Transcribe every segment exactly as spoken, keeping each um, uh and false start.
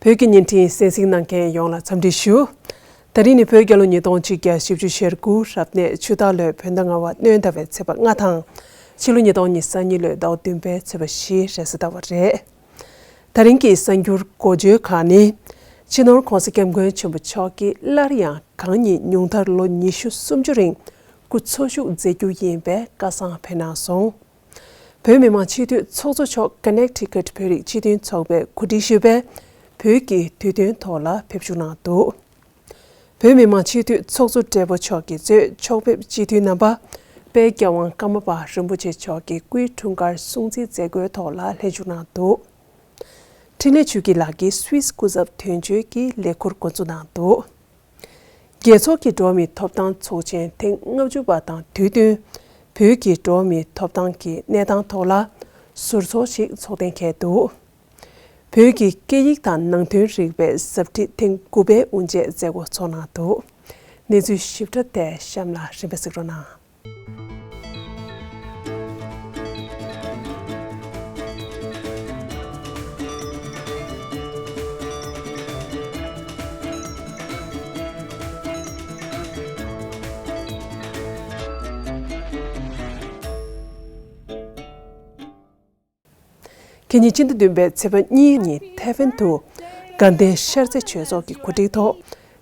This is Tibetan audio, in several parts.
བོད་ཀྱི་བརྙན་འཕྲིན་གསན་གཟིགས་གནང་མཁན་ཡོངས་ལ་འཚམས་འདྲི་ཞུ། ད་རིང་ནི་བོད་རྒྱལ་ལོ་ཉིས་སྟོང་ཆིག་བརྒྱ་བཞི་བཅུ་ཞེ་དགུ་རབ་གནས་ཆུ་སྟག་ལོའི་བོད་ཟླ་ལྔ་པ་སྣྲོན་ཟླ་བའི་ཚེས་པ་ལྔ་དང་། ཕྱི་ལོ་ཉིས་སྟོང་ཉི་ཤུ་རྩ་གཉིས་ལོའི་ཟླ་བ་བདུན་པའི་ཚེས་པ་བཞི་རེས་གཟའ་ཟླ་བ་རེད། ད་རིང་གི་གསར་འགྱུར་འགོ་བརྗོད་ཁག་ནི། སྤྱི་ནོར་༧གོང་ས་༧སྐྱབས་མགོན་ཆེན་པོ་མཆོག་གིས་སླར་ཡང་གང་ཉིད་ཉུང་མཐར་ལོ་ཉི་ཤུ་སུམ་ཅུ་རིང་སྐུ་འཚོ་བཞུགས་མཛད་རྒྱུ་ཡིན་པའི་བཀའ་གསང་ཕེབས་གནང་སོང་། བོད་མི་མང་སྤྱི་འཐུས་ཚོགས་གཙོ་མཆོག་ཀ་ནེག་ཊི་ཀཊ་བོད་རིགས་སྤྱི་མཐུན་ཚོགས་པས་གོ་སྒྲིག་ཞུས་པའི་བོད་ཀྱི་དུས་སྟོན་ཐོག་ལ་ཕེབས་བཞུགས་གནང་འདུག། བོད་མི་མང་སྤྱི་འཐུས་ཚོགས་གཙོ་སྦྲེལ་པོ་མཆོག་གིས་གཙོས་ཕྱོགས་ཕེབས་སྤྱི་འཐུས་རྣམ་པ་དཔལ་རྒྱལ་དབང་ཀརྨ་པ་རིན་པོ་ཆེ་མཆོག་གི་སྐུའི་འཁྲུངས་སྐར་སྲུང་བརྩིའི་མཛད་སྒོའི་ཐོག་ལ་ལྷན་ཞུགས་གནང་འདུག། འཕྲིན་ལས་ཆོས་སྐྱིད་ལགས་ཀྱིས་སུད་སི་སྐུ་ཚབ་དོན་གཅོད་ཀྱི་ལས་ཁུར་འགོ་འཛུགས་གནང་འདུག། རྒྱལ་ཚོགས་ཀྱི་འགྲོ་བ་མིའི་ཐོབ་ཐང་ཚོགས་ཆེན་ཐེངས་ལྔ་བཅུ་པ་དང་དུས་བསྟུན། བོད་ཀྱི་འགྲོ་བ་མིའི་ཐོབ་ཐང་གི་གནས་སྟངས་ཐོག་ལ་ཟུར་ཚོགས་ཤིག་ཚོགས་གཏན་འཁེལ་འདུག། བོད་ཀྱི་སྐད་ཡིག་དང་ནང་དོན་རིག་པའི་ཟབ་ཁྲིད་ཐེངས་དགུ་པའི་དབུ་འབྱེད་མཛད་སྒོ་ཚོགས་གནང་འདུག། གནས་ཚུལ་ཞིབ་ཕྲ་དེ་གཤམ་ལ་རིམ་པས་གཟིགས་རོགས་གནང་། ཁ་ཉིན་སྤྱི་ཟླ་བདུན་པའི་ཚེས་པ་གཉིས་ཉིན་ཐའེ་ཝན་དུ་དགའ་ལྡན་ཤར་རྩེ་ཆོས་ཚོགས་ཀྱི་གོ་སྒྲིག་ཐོག་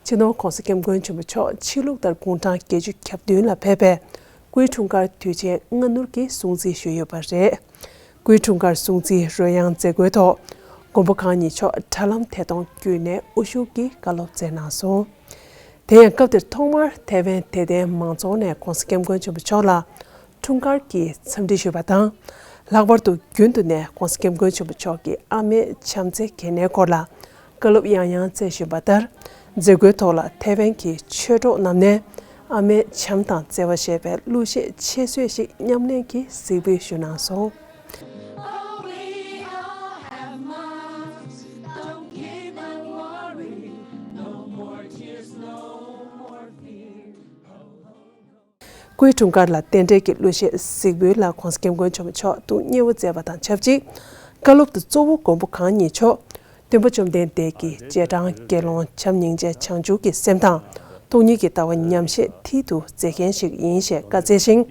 སྤྱི་ནོར་༧གོང་ས་༧སྐྱབས་མགོན་ཆེན་པོ་མཆོག་ཕྱི་ལུགས་ལྟར་དགུང་གྲངས་བརྒྱད་ཅུ་གྱ་བདུན་ལ་ཕེབས་པའི་སྐུའི་འཁྲུངས་སྐར་དུས་ཆེན་སྔ་སྣུར་གྱིས་སྲུང་བརྩི་ཞུས་ཡོད་པ་རེད། སྐུའི་འཁྲུངས་སྐར་སྲུང་བརྩིའི་རོལ་དབྱངས་མཛད་སྒོའི་ཐོག་མགོན་པོ་གང་ཉིད་མཆོག་དྲ་ལམ་ཐད་གཏོང་བརྒྱུད་ནས་དབུ་བཞུགས་ཀྱིས་བཀའ་སློབ་སྩལ་གནང་སོང་། དེ་ཡང་སྐབས་དེར་ཐོག་མར་ཐའེ་ཝན་དད་ལྡན་མང་ཚོགས་ནས་༧གོང་ས་༧སྐྱབས་མགོན་ཆེན་པོ་མཆོག་ལ་འཁྲུངས་སྐར་གྱི་འཚམས་འདྲི་ཞུས་པ་དང་། ལྷག་པར་དུ་རྒྱུན་དུ་ནས་༧གོང་ས་༧སྐྱབས་མགོན་ཆེན་པོ་མཆོག་གི་ཨ་མའི་བྱམས་བརྩེ་གལ་གནད་སྐོར་ལ་བཀའ་སློབ་ཡང་ཡང་སྩལ་བཞིན་པ་ལྟར། མཛད་སྒོའི་ཐོག་ལ་ཐའེ་ཝན་གྱི་ཆོས་གྲོགས་རྣམས་ནས་ཨ་མའི་བྱམས་དང་བརྩེ་བ་ཞེས་པའི་གླུ་གཞས་ཆེད་བཟོས་ཤིག་ཉམས་ལེན་གྱིས་གཟིགས་འབུལ་ཞུས་གནང་སོང་། སྐུའི་འཁྲུངས་སྐར་ལ་རྟེན་འབྲེལ་གྱི་གླུ་གཞས་གཟིགས་འབུལ་ལ་༧གོང་ས་༧སྐྱབས་མགོན་ཆེན་པོ་མཆོག་ཐུགས་མཉེས་པོ་མཛད་པ་དང་ཆབས་ཅིག། བཀའ་སློབ་ཏུ་གཙོ་བོ་མགོན་པོ་གང་ཉིད་མཆོག་སྟོན་པ་བཅོམ་ལྡན་འདས་ཀྱི་རྗེས་འབྲང་དགེ་སློང་བྱམས་སྙིང་རྗེ་བྱང་ཆུབ་ཀྱི་སེམས་དང་སྟོང་ཉིད་ཀྱི་ལྟ་བ་ཉམས་བཞེས་མཐིལ་དུ་མཛད་མཁན་ཞིག་ཡིན་ཞེས་བཀའ་སྩལ་ཞིང་།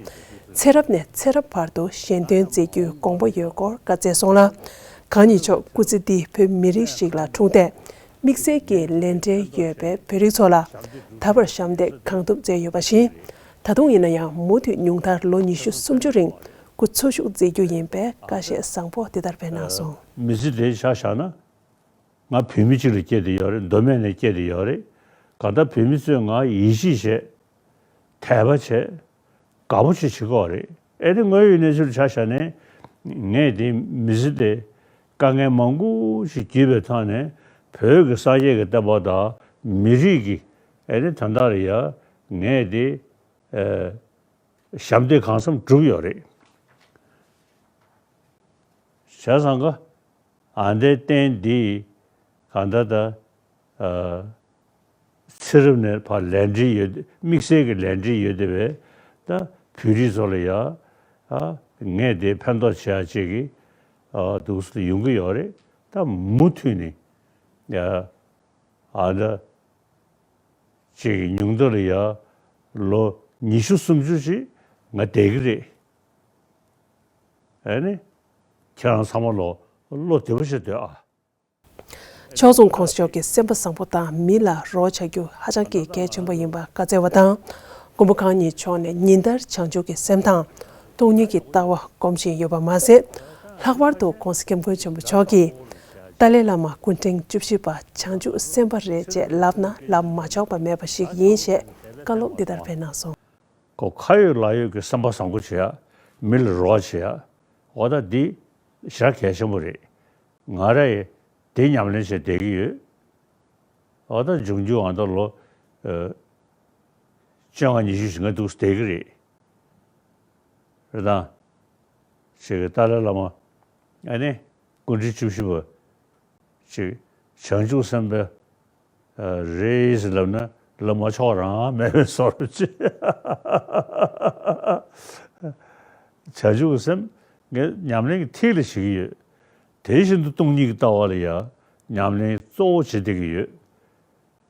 ཚེ་རབས་ནས་ཚེ་རབས་བར་དུ་གཞན་དོན་མཛད་རྒྱུའི་དགོངས་པ་ཡོད་སྐོར་བཀའ་སྩལ་སོང་ལ། གང་ཉིད་མཆོག་སྐུ་ཚེ་འདི་བོད་མི་རིགས་ཤིག་ལ་འཁྲུངས་ཏེ། དམིགས་བསལ་གྱི་ལས་འབྲེལ་ཡོད་པའི་བོད་རིགས་ཚོ་ལ་ད་བར་ཞབས་འདེགས་གང་ཐུབ་མཛད་ཡོད་པ་བཞིན། ད་དུང་ཡིན་ན་ཡང་མུ་མཐུད་ཉུང་མཐར་ལོ་ཉི་ཤུ་སུམ་ཅུ་རིང་སྐུ་འཚོ་བཞུགས་མཛད་རྒྱུ་ཡིན་པའི་བཀའ་བཤད་བཟང་པོ་འདི་ལྟར་སྤེལ་གནང་སོང་། མི་ཚེ་འདིའི་ཆ་བཞག་ན། ང་བོད་མི་གཅིག་ལ་སྐྱེས་བསྡད་ཡོད་རེད། མདོ་སྨད་ནས་སྐྱེས་བསྡད་ཡོད་རེད། གང་ལྟར་བོད་མི་ཚོས་ང་ཡིད་ཆེས་བྱས། དད་པ་བྱས། དགའ་པོ་ཅིག་བྱེད་ཀྱི་ཡོད་རེད། ཨེ་རེད། དངོས་ཡོད་གནས་ཚུལ་ཆ་བཞག་ནས། ངས་དེ་མི་ཚེ་དེ་དཀའ་ངལ་མང་པོ་ཞིག་བརྒྱུད་པའི་ཐོག་ནས་བོད་ཀྱི་སངས་རྒྱས་ཀྱི་བསྟན་པ་དང་མི་རིགས་ཀྱི་ཨེ་རེད། དོན་དག་ལ་ཡ་ངས་དེ་ཨེ་ཞབས་འདེགས་གང་འཚམ་བསྒྲུབས་ཡོད་རེད། བྱས་ཙང་ཀ་ཨ་འདའི་རྟེན་འདི་གང་ལྟར་ད། ཨ། ཚེ་རབས་ནས་ཕར་ལས་འབྲེལ་ཡོད། དམིགས་བསལ་གྱི་ལས་འབྲེལ་ཡོད་བསྡད་པའི་ད་བོད་རིགས་ཚོ་ལ་ཡ། ཨ། ངས་དེ་ཕན་ཐོགས་བྱེད་ཡ་ཅིག་གི། ཨ། འདུག་སེ་ཡོང་གི་ཡོད་རེད། ད་མུ་མཐུད་ནས་ཡ། ཨ། ད་ཅིག་ཉུང་མཐའ་ལ་ཡ་ལོ་ཉི་ཤུ་སུམ་ཅུ་ཅིག་ང་བསྡད་ཀྱི་རེད། ཨ་ནི་ཁྱེད་རང་ཚང་མ་ལོ་བློ་བདེ་པོ་བྱེད་སྡོད་ཨ། ཕྱོགས་མཚུངས་༧གོང་ས་མཆོག་གིས་སེམས་པ་བཟང་པོ་དང་མི་ལ་རོགས་བྱ་རྒྱུ་ཧ་ཅང་གི་གལ་ཆེན་པོ་ཡིན་པ་བཀའ་སྩལ་བ་དང་། མགོན་པོ་གང་ཉིད་མཆོག་ནས་ཉིན་ལྟར་བྱང་ཆུབ་ཀྱི་སེམས་དང་སྟོང་ཉིད་ཀྱི་ལྟ་བ་སྒོམ་བཞིན་ཡོད་པ་མ་ཟད། ལྷག་པར་དུ་༧གོང་ས་༧སྐྱབས་མགོན་ཆེན་པོ་མཆོག་གིས། ཏཱ་ལའི་བླ་མ་སྐུ་ཕྲེང་བཅུ་བཞི་པ་བྱང་ཆུབ་སེམས་དཔའ་རེད་ཅེས་ལབ་ན་ལབ་མ་ཆོག་པ་མེད་པ་ཞིག་ཡིན་ཞེས་བཀའ་སློབ་འདི་ལྟར་སྤེལ་གནང་སོང་། ཁོ་ཁ་ཡོད་ལག་ཡོད་ཀྱི་སེམས་པ་བཟང་པོ་བྱེད་ཡ། མི་ལ་རོགས་བྱེད་ཡ། འོ་ད་འདི་ཞེ་དྲག་གལ་ཆེན་པོ་རེད། ང་ར་ཡི་དེ་ཉམས་ལེན་བྱས་བསྡད་ཀྱི་ཡོད། འོ་ད་འབྱུང་འགྱུར་ང་ད་ལོ། ཨ། བཅོ་ལྔ་ཉི་ཤུ་ཞིག་ང་འདུག་སེ་བསྡད་ཀྱི་རེད། རེད་དང་། ཅིག་གི་ཏཱ་ལའི་བླ་མ། ཨ་ནི། སྐུ་ཕྲེང་བཅུ་བཞི་པ། ཅིག་བྱང་ཆུབ་སེམས་དཔའ། ཨ། རེད་ཟེར་ལབ་ན་ལབ་མ་ཆོག་རང་མེད་པའི་བཟོ་འདྲ་ཅིག། བྱང་ཆུབ་ཀྱི་སེམས་ངས་ཉམས་ལེན་གྱི་ཐིག་ལེ་བྱེད་ཀྱི་ཡོད། དེ་བཞིན་དུ་སྟོང་ཉིད་ཀྱི་ལྟ་བ་ལ་ཡང་ ཉམས་ལེན་གཙོ་བོ་བྱེད་བསྡད་ཀྱི་ཡོད།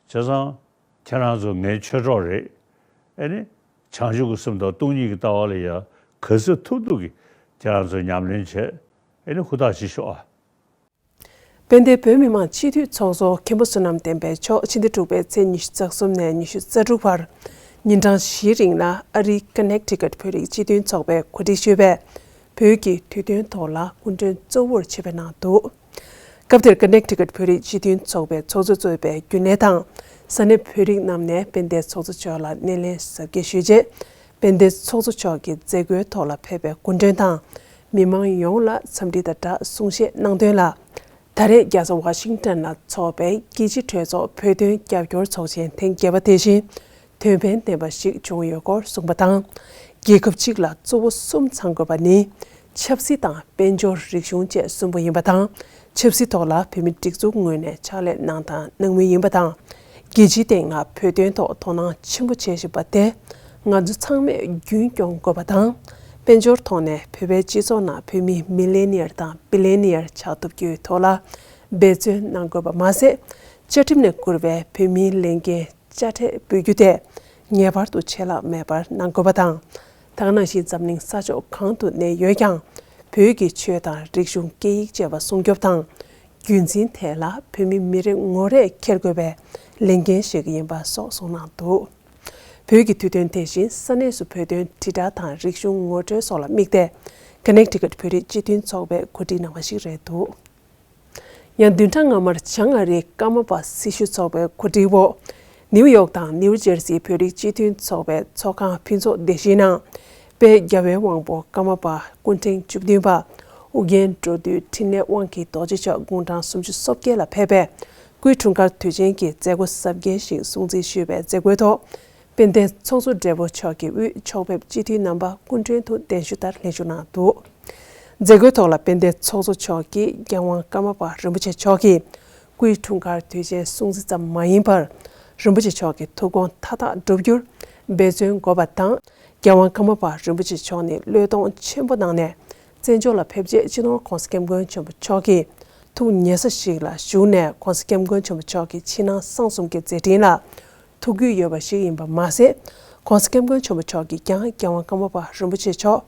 བྱས་ཙང་ཁྱེད་རང་ཚོ་ངའི་ཆོས་གྲོགས་རེད། ཨེ་ནི། བྱང་ཆུབ་ཀྱི་སེམས་དང་སྟོང་ཉིད་ཀྱི་ལྟ་བ་ལ་ཡ་ག་ཚོད་ཐུབ་ཐུབ་ཀྱིས་ཁྱེད་རང་ཚོས་ཉམས་ལེན་བྱས། ཨེ་ནི་ཧུར་ཐག་བྱེད་ཤོག་ཨ། དཔལ་ལྡན་བོད་མི་མང་སྤྱི་འཐུས་ཚོགས་གཙོ་མཁན་པོ་བསོད་ནམས་བསྟན་འཕེལ་མཆོག་ཕྱི་ཟླ་དྲུག་པའི་ཚེས་ཉི་ཤུ་རྩ་གསུམ་ནས་ཉི་ཤུ་རྩ་དྲུག་བར་ཉིན་གྲངས་བཞིའི་རིང་ལ་ཨ་རིའི་ཀ་ནེག་ཊི་ཀཊ་བོད་རིགས་སྤྱི་མཐུན་ཚོགས་པས་གོ་སྒྲིག་ཞུས་པའི་བོད་ཀྱི་དུས་སྟོན་ཐོག་ལ་སྐུ་མགྲོན་གཙོ་བོར་ཆེད་ཕེབས་གནང་འདུག་སྐབས་དེར་ཀ་ནེག་ཊི་ཀཊ་བོད་རིགས་སྤྱི་མཐུན་ཚོགས་པའི་ཚོགས་གཙོས་གཙོས་པའི་རྒྱུན་ལས་དང་ས་གནས་བོད་རིགས་རྣམས་ནས་དཔལ་ལྡན་ཚོགས་གཙོ་མཆོག་ལ་སྣེ་ལེན་གཟབ་རྒྱས་ཞུས་རྗེས། དཔལ་ལྡན་ཚོགས་གཙོ་མཆོག་གི་མཛད་སྒོའི་ཐོག་ལ་ཕེབས་པའི་སྐུ་མགྲོན་དང་མི་མང་ཡོངས་ལ་འཚམས་འདྲི་དང་སྦྲགས་གསུང་བཤད་གནང་དོན་ལ། ད་རེས་རྒྱལ་ས་ཝ་ཤིང་ཊོན་ལ་འཚོགས་པའི་རྒྱལ་སྤྱིའི་གྲོས་ཚོགས་བོད་དོན་རྒྱབ་སྐྱོར་ཚོགས་ཆེན་ཐེངས་བརྒྱད་པ་དེ་བཞིན་དོན་ཕན་ལྡན་པ་ཞིག་བྱུང་ཡོད་སྐོར་གསུངས་པ་དང་། རྒྱལ་ཁབ་གཅིག་ལ་གཙོ་བོ་གསུམ་ཚང་དགོས་པ་ནི། ཆབ་སྲིད་དང་དཔལ་འབྱོར། རིག་གཞུང་བཅས་གསུམ་པོ་ཡིན་པ་དང་། ཆབ་སྲིད་ཐོག་ལ་བོད་མིའི་སྒྲིག་འཛུགས་ངོས་ནས་ཕྱག་ལས་གནང་དང་གནང་མུས་ཡིན་པ་དང་། རྒྱལ་སྤྱིའི་སྟེང་ལ་བོད་དོན་ཐོག་དོ་སྣང་ཆེན་པོ་བྱེད་བཞིན་པ་དེ་ང་ཚོ་ཚང་མས་རྒྱུན་སྐྱོང་དགོས་པ་དང་། དཔལ་འབྱོར་ཐོག་ནས་བོད་པའི་སྤྱི་ཚོགས་ནང་བོད་མི་མི་ལེ་ནི་ཡར་དང་བི་ལེ་ནི་ཡར་ཆགས་ཐུབ་རྒྱུའི་ཐོག་ལ་འབད་བརྩོན་གནང་དགོས་པ་མ་ཟད། བཅའ་ཁྲིམས་ནས་བསྐུར་བའི་བོད་མིའི་ལས་འགན་དཔྱ་ཁྲལ་འབུལ་རྒྱུ་དེ་ངེས་པར་དུ་ཆད་ལྷག་མེད་པར་གནང་དགོས་པ་དང་། ད་ག་ནང་བཞིན་འཛམ་གླིང་ས་ཕྱོགས་གང་དུ་གནས་ཡོད་ཀྱང་། བོད་ཀྱི་ཆོས་དང་རིག་གཞུང་སྐད་ཡིག་བཅས་པ་སྲུང་སྐྱོབ་དང་། རྒྱུན་འཛིན་ཐད་ལ་བོད་མི་མི་རེ་ངོ་རེས་འཁྱེར་དགོས་པའི་ལས་འགན་བཞེས་ཀྱི་ཡིན་པ་སོགས་གསུངས་གནང་འདུག་བོད་ཀྱི་དུས་སྟོན་དེ་བཞིན་ས་གནས་སུ་བོད་དོན་དྲིལ་བསྒྲགས་དང་རིག་གཞུང་ངོ་སྤྲོད་སོགས་ལ་དམིགས་ཏེ། ཀ་ནེག་ཊི་ཀཊ་བོད་རིགས་སྤྱི་མཐུན་ཚོགས་པས་གོ་སྒྲིག་གནང་བ་ཞིག་རེད་འདུག་ཡང་བདུན་ཕྲག་སྔ་མར་བྱང་ཨ་རིའི་ཀརྨ་པ་སྲི་ཞུ་ཚོགས་པའི་གོ་སྒྲིག་འོག་ནིའུ་ཡོག་དང་ནིའུ་ཇར་སིའི་བོད་རིགས་སྤྱི་མཐུན་ཚོགས་པའི་ཚོགས་ཁང་ཕུན་ཚོགས་སྡེ་བཞིའི་ནང་། དཔལ་རྒྱལ་བའི་དབང་པོ་ཀརྨ་པ་སྐུ་ཕྲེང་བཅུ་བདུན་པ་ཨོ་རྒྱན་འགྲོ་འདུལ་འཕྲིན་ལས་དབང་གི་རྡོ་རྗེ་མཆོག་དགུང་གྲངས་སུམ་ཅུ་སོ་བརྒྱད་ལ་ཕེབས་པའི་སྐུའི་འཁྲུངས་སྐར་དུས་ཆེན་གྱི་མཛད་སྒོ་གཟབ་རྒྱས་ཤིག་སྲུང་བརྩི་ཞུས་པའི་མཛད་སྒོའི་ཐོག་དཔལ་ལྡན་ཚོགས་གཙོ་སྦྲེལ་པོ་མཆོག་གིས་དབུས་ཕྱོགས་ཕེབས་སྤྱི་འཐུས་རྣམ་པ་སྐུ་མགྲོན་དུ་གདན་ཞུ་ལྟར་ལྷན་ཞུགས་གནང་འདུག་མཛད་སྒོའི་ཐོག་ལ་དཔལ་ལྡན་ཚོགས་གཙོ་མཆོག་གིས་རྒྱལ་དབང་ཀརྨ་པ་རིན་པོ་ཆེ་མཆོག་གི་སྐུའི་འཁྲུངས་སྐར་དུས་ཆེན་སྲུང་བརྩི་ཙམ་མ་ཡིན་པར། རིན་པོ་ཆེ་མཆོག་གི་ཐུགས་དགོངས་མཐའ་དག་བསྒྲུབ་རྒྱུར་འབད་བརྩོན་དགོས་པ་དང་། རྒྱལ་དབང་ཀརྨ་པ་རིན་པོ་ཆེ་མཆོག་ནི་བློས་གཏོང་ཆེན་པོ་གནང་ནས། བཙན་བྱོལ་ལ་ཕེབས་རྗེས་སྤྱི་ནོར་༧གོང་ས་༧སྐྱབས་མགོན་ཆེན་པོ་མཆོག་གི་ཐུགས་ཉེ་ས་ཞིག་ལ་བཞུགས་ནས་༧གོང་ས་༧སྐྱབས་མགོན་ཆེན་པོ་མཆོག་གི་ཕྱི་ནང་གསང་གསུམ་གྱི་མཛད་འཕྲིན་ལ་ཐུགས་རྒྱུས་ཡོད་པ་ཞིག་ཡིན་པ་མ་ཟད། ༧གོང་ས་༧སྐྱབས་མགོན་ཆེན་པོ་མཆོག་གིས་ཀྱང་རྒྱལ་དབང་ཀརྨ་པ་རིན་པོ་ཆེ་མཆོག་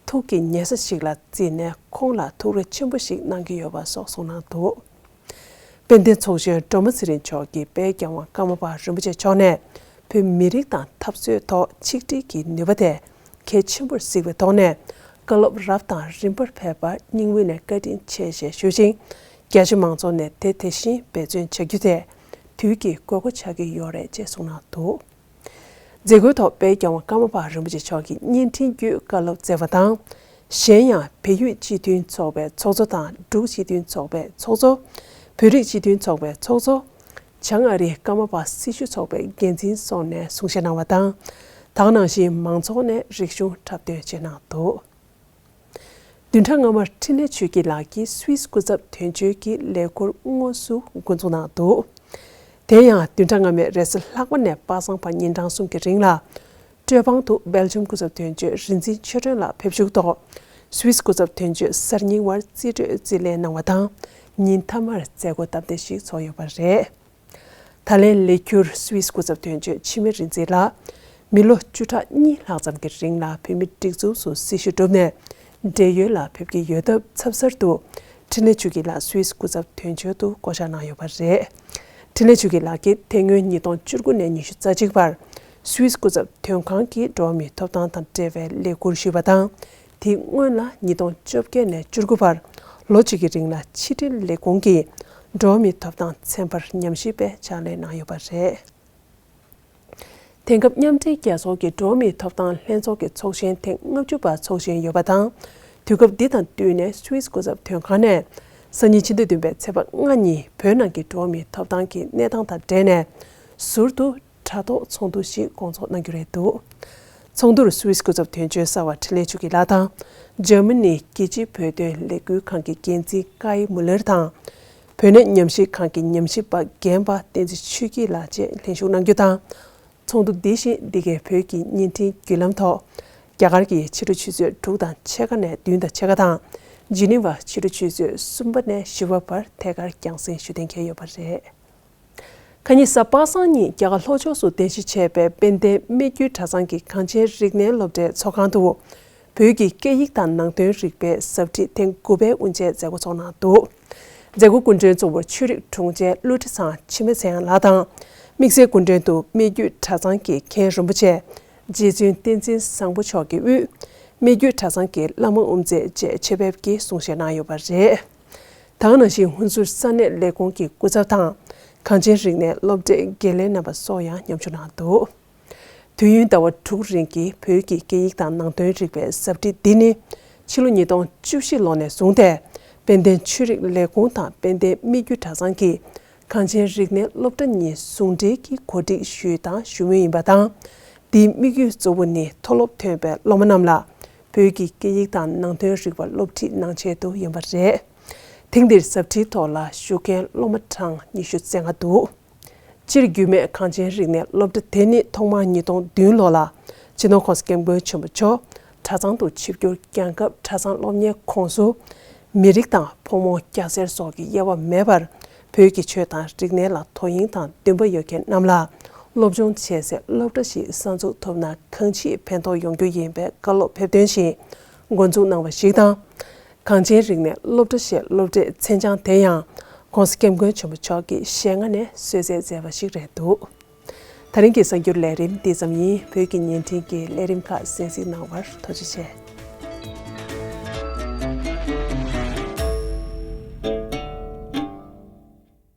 ཐུགས་ཀྱི་ཉེ་ས་ཞིག་ལ་བརྩིས་ནས་ཁོང་ལ་ཐུགས་རེ་ཆེན་པོ་ཞིག་གནང་གི་ཡོད་པ་སོགས་གསུངས་གནང་འདུག་དཔལ་ལྡན་ཚོགས་གཞོན་སྒྲོལ་མ་ཚེ་རིང་མཆོག་གིས་དཔལ་རྒྱལ་དབང་ཀརྨ་པ་རིན་པོ་ཆེ་མཆོག་ནས་བོད་མི་རིགས་དང་འཐབ་རྩོད་ཐོག་ཆིག་སྒྲིལ་གྱི་ནུས་པ་དེ་གལ་ཆེན་པོར་གཟིགས་པའི་ཐོག་ནས། བཀའ་སློབ་རབ་དང་རིམ་པར་ཕེབས་པར་སྙིང་དབུས་ནས་བཀའ་དྲིན་ཆེ་ཞེས་ཞུ་ཞིང་། རྒྱ་ཆེ་མང་ཚོགས་ནས་དེ་དེ་བཞིན་འབད་བརྩོན་བྱ་རྒྱུ་དེ་དུས་ཀྱི་དགོས་མཁོ་ཆགས་ཀྱི་ཡོད་རེད་ཅེས་གསུངས་གནང་འདུག་མཛད་སྒོའི་ཐོག་དཔལ་རྒྱལ་དབང་ཀརྨ་པ་རིན་པོ་ཆེ་མཆོག་གིས་བརྙན་འཕྲིན་བརྒྱུད་བཀའ་སློབ་སྩལ་བ་དང་། གཞན་ཡང་བལ་ཡུལ་སྤྱི་མཐུན་ཚོགས་པའི་ཚོགས་གཙོ་དང་འབྲུག་སྤྱི་མཐུན་ཚོགས་པའི་ཚོགས་གཙོ། བོད་རིགས་སྤྱི་མཐུན་ཚོགས་པའི་ཚོགས་གཙོ། བྱང་ཨ་རིའི་ཀརྨ་པ་སྲི་ཞུ་ཚོགས་པའི་འགན་འཛིན་སོགས་ནས་གསུང་བཤད་གནང་བ་དང་། དེ་ག་ནང་བཞིན་མང་ཚོགས་ནས་རིག་གཞུང་འཁྲབ་སྟོན་བྱས་གནང་འདུག་བདུན་ཕྲག་སྔ་མར་འཕྲིན་ལས་ཆོས་སྐྱིད་ལགས་ཀྱིས་སུད་སི་སྐུ་ཚབ་དོན་གཅོད་ཀྱི་ལས་ཁུར་དངོས་སུ་འགོ་འཛུགས་གནང་འདུག་དེ་ཡང་བདུན་ཕྲག་སྔ་མའི་རེས་གཟའ་ལྷག་པ་ནས་པ་སངས་བར་ཉིན་གྲངས་གསུམ་གྱི་རིང་ལ། སྤྲོད་དཔང་དུ་སྦེལ་ཇམ་སྐུ་ཚབ་དོན་གཅོད་རིག་འཛིན་ཆོས་སྒྲོན་ལགས་ཕེབས་ཞུགས་ཐོག་སུད་སི་སྐུ་ཚབ་དོན་གཅོད་གསར་རྙིང་བར་རྩིས་སྤྲོད་རྩིས་ལེན་གནང་བ་དང་། ཉིན་མཐའ་མར་མཛད་སྒོ་སྟབས་བདེ་ཞིག་ཚོགས་ཡོད་པ་རེད། ད་ལན་ལས་འཁྱུར་སུད་སི་སྐུ་ཚབ་དོན་གཅོད་འཆི་མེད་རིག་འཛིན་ལགས། མི་ལོ་བཅུ་ཕྲག་གཉིས་ལྷག་ཙམ་གྱི་རིང་ལ་བོད་མིའི་སྒྲིག་འཛུགས་སུ་སྲི་ཞུ་བསྒྲུབས་ནས། བགྲེས་ཡོལ་ལ་ཕེབས་ཀྱི་ཡོད་སྟབས་ཚབ་གསར་དུ་འཕྲིན་ལས་ཆོས་སྐྱིད་ལགས་སུད་སི་སྐུ་ཚབ་དོན་གཅོད་དུ་བསྐོ་གཞག་གནང་ཡོད་པ་རེད། འཕྲིན་ལས་ཆོས་སྐྱིད་ལགས་ཀྱིས་དེ་སྔོན་ཉིས་སྟོང་བཅུ་དགུ་ནས་ཉི་ཤུ་རྩ་གཅིག་བར་སུད་སི་སྐུ་ཚབ་དོན་ཁང་གི་འགྲོ་བ་མིའི་ཐོབ་ཐང་དང་འབྲེལ་བའི་ལས་ཁུར་ཞུས་པ་དང་། དེའི་སྔོན་ལ་ཉིས་སྟོང་བཅོ་བརྒྱད་ནས་བཅུ་དགུ་བར་ལོ་གཅིག་གི་རིང་ལ་ཕྱི་དྲིལ་ལས་ཁུངས་ཀྱི་འགྲོ་བ་མིའི་ཐོབ་ཐང་ཚན་པར་ཉམས་ཞིབ་པའི་ཕྱག་ལས་གནང་ཡོད་པ་རེད། དེང་སྐབས་མཉམ་འབྲེལ་རྒྱལ་ཚོགས་ཀྱི་འགྲོ་བ་མིའི་ཐོབ་ཐང་ལྷན་ཚོགས་ཀྱི་ཚོགས་ཆེན་ཐེངས་ལྔ་བཅུ་པ་ཚོགས་བཞིན་ཡོད་པ་དང་། དུས་སྐབས་འདི་དང་བསྟུན་ནས་སུད་སི་སྐུ་ཚབ་དོན་ཁང་ནས་སང་ཉིན་ཕྱི་ཟླ་བདུན་པའི་ཚེས་པ་ལྔ་ཉིན་བོད་ནང་གི་འགྲོ་བ་མིའི་ཐོབ་ཐང་གི་གནས་སྟངས་དང་འབྲེལ་ནས་ཟུར་དུ་དྲ་ཐོག་ཚོགས་འདུ་ཞིག་སྐོང་ཚོགས་གནང་རྒྱུ་རེད་འདུག་ཚོགས་འདུར་སུད་སི་སྐུ་ཚབ་དོན་གཅོད་གསར་བ་འཕྲིན་ལས་ཆོས་སྐྱིད་ལགས་དང་། འཇར་མ་ནིའི་རྒྱལ་སྤྱིའི་བོད་དོན་ལས་འགུལ་ཁང་གི་འགན་འཛིན་ཀའི་མུ་ལེར་དང་། བོད་གནས་ཉམས་ཞིབ་ཁང་གི་ཉམས་ཞིབ་པ་རྒན་པ་བསྟན་འཛིན་ཆོས་སྐྱིད་ལགས་བཅས་ལྷན་ཞུགས་གནང་རྒྱུ་དང་། ཚོགས་འདུ་འདི་བཞིན་འདི་གའི་བོད་ཀྱི་བརྙན་འཕྲིན་བརྒྱུད་ལམ་ཐོག་རྒྱ་གར་གྱི་ཕྱི་དྲོ་ཆུ་ཚོད་དྲུག་དང་ཕྱེད་ཀ་ནས་བདུན་དང་ཕྱེད་ཀ་དང་ ཇི་ནི་ཝ་ཕྱི་དྲོ་ཆུ་ཚོད་གསུམ་པ་ནས་བཞི་པ་བར་ཐད་ཀར་རྒྱང་སྲིང་ཞུ་གཏན་འཁེལ་ཡོད་པ་རེད། ཁ་ཉིན་གཟའ་པ་སངས་ཉིན་རྒྱ་གར་ལྷོ་ཕྱོགས་སུ་རྟེན་གཞི་བྱས་པའི་དཔལ་ལྡན་སྨད་རྒྱུད་གྲྭ་ཚང་གི་གངས་ཅན་རིག་གནས་སློབ་གྲྭའི་ཚོགས་ཁང་དུ། བོད་ཀྱི་སྐད་ཡིག་དང་ནང་དོན་རིག་པའི་ཟབ་ཁྲིད་ཐེངས་དགུ་པའི་དབུ་འབྱེད་མཛད་སྒོ་ཚོགས་གནང་འདུག་མཛད་སྒོ་སྐུ་མགྲོན་གཙོ་བོར་ཆོས་རིག་དྲུང་ཆེ་ཀླུ་ཁྲི་ཚང་འཆི་མེད་ཚེ་དབྱངས་ལགས་དང་། དམིགས་བསལ་སྐུ་མགྲོན་དུ་སྨད་རྒྱུད་གྲྭ་ཚང་གི་མཁན་རིན་པོ་ཆེ་རྗེ་བཙུན་བསྟན་འཛིན་བཟང་པོ་མཆོག་གིས་དབུས་སྨད་རྒྱུད་གྲྭ་ཚང་གི་བླ་མ་དབུ་མཛད་བཅས་ཆེད་ཕེབས་ཀྱིས་གསུང་བཤད་གནང་ཡོད་པ་རེད། ད་ག་ནང་བཞིན་ཧུན་སུར་ས་གནས་ལས་ཁུངས་ཀྱི་སྐུ་ཚབ་དང་། གངས་ཅན་རིག་གནས་སློབ་གྲྭའི་དགེ་ལས་རྣམ་པ་སོགས་ཡང་མཉམ་ཞུགས་གནང་འདུག་དུས་ཡུན་ཟླ་བ་དྲུག་རིང་གི་བོད་ཀྱི་སྐད་ཡིག་དང་ནང་དོན་རིག་པའི་ཟབ་ཁྲིད་འདི་ནི། ཕྱི་ལོ་ཉིས་སྟོང་བཅུ་བཞི་ལོ་ནས་བཟུང་སྟེ། དཔལ་ལྡན་ཆོས་རིག་ལས་ཁུངས་དང་དཔལ་ལྡན་སྨད་རྒྱུད་གྲྭ་ཚང་གིས་གངས་ཅན་རིག་གནས་སློབ་གྲྭ་གཉིས་ཟུང་འབྲེལ་གྱིས་གོ་སྒྲིག་ཞུས་དང་ཞུ་མུས་ཡིན་པ་དང་། འདིའི་དམིགས་ཡུལ་གཙོ་བོ་ནི་མཐོ་སློབ་ཐོན་པའི་སློབ་མ་རྣམས་ལ་བོད་ཀྱི་སྐད་ཡིག་དང་ནང་དོན་རིག་པ་སློབ་ཁྲིད་གནང་ཆེད་དུ་ཡིན་པ་རེད། ཐེངས་འདིར་ཟབ་ཁྲིད་ཐོག་ལ་ཞུགས་མཁན་སློབ་མ་གྲངས་ཉི་ཤུ་རྩ་ལྔ་འདུག་སྤྱིར་རྒྱུད་སྨད་གངས་ཅན་རིག་གནས་སློབ་གྲྭ་དེ་ནི་ཐོག་མར་ཉིས་སྟོང་བདུན་ལོ་ལ་སྤྱི་ནོར་༸གོང་ས་༸སྐྱབས་མགོན་ཆེན་པོ་མཆོག་གྲྭ་ཚང་དུ་ཆིབས་བསྒྱུར་བསྐྱངས་སྐབས་གྲྭ་ཚང་སློབ་གཉེར་ཁོངས་སུ་མི་རིགས་དང་ཕོ་མོ་སྐྱ་སེར་སོགས་ཀྱི་དབྱེ་བ་མེད་པར་བོད་ཀྱི་ཆོས་དང་རིག་གནས་ལ་དོ་དབྱིངས་དང་འདུན་པ་ཡོད་མཁན་རྣམས་ལ་སློབ་སྦྱོང་བྱེད་སའི་སློབ་གྲྭ་ཞིག་གསར་འཛུགས་ཐུབ་ན་གང་ཅིའི་ཕན་ཐོགས་ཡོང་རྒྱུ་ཡིན་པའི་བཀའ་སློབ་ཕེབས་དོན་བཞིན་འགོ་འཛུགས་གནང་བ་ཞིག་དང་། གངས་ཅན་རིག་གནས་སློབ་གྲྭ་ཞེས་སློབ་གྲྭའི་མཚན་བྱང་དེ་ཡང་༸གོང་ས་༸སྐྱབས་མགོན་ཆེན་པོ་མཆོག་གིས་ཞལ་སྔ་ནས་གསོལ་སྩལ་མཛད་པ་ཞིག་རེད་འདུག་ད་རིང་གི་གསར་འགྱུར་ལས་རིམ་འདི་ཙམ་ཡིན། བོད་ཀྱི་བརྙན་འཕྲིན་གྱི་ལས་རིམ་ཁག་གསན་གཟིགས་གནང་བར་ཐུགས་རྗེ་ཆེ།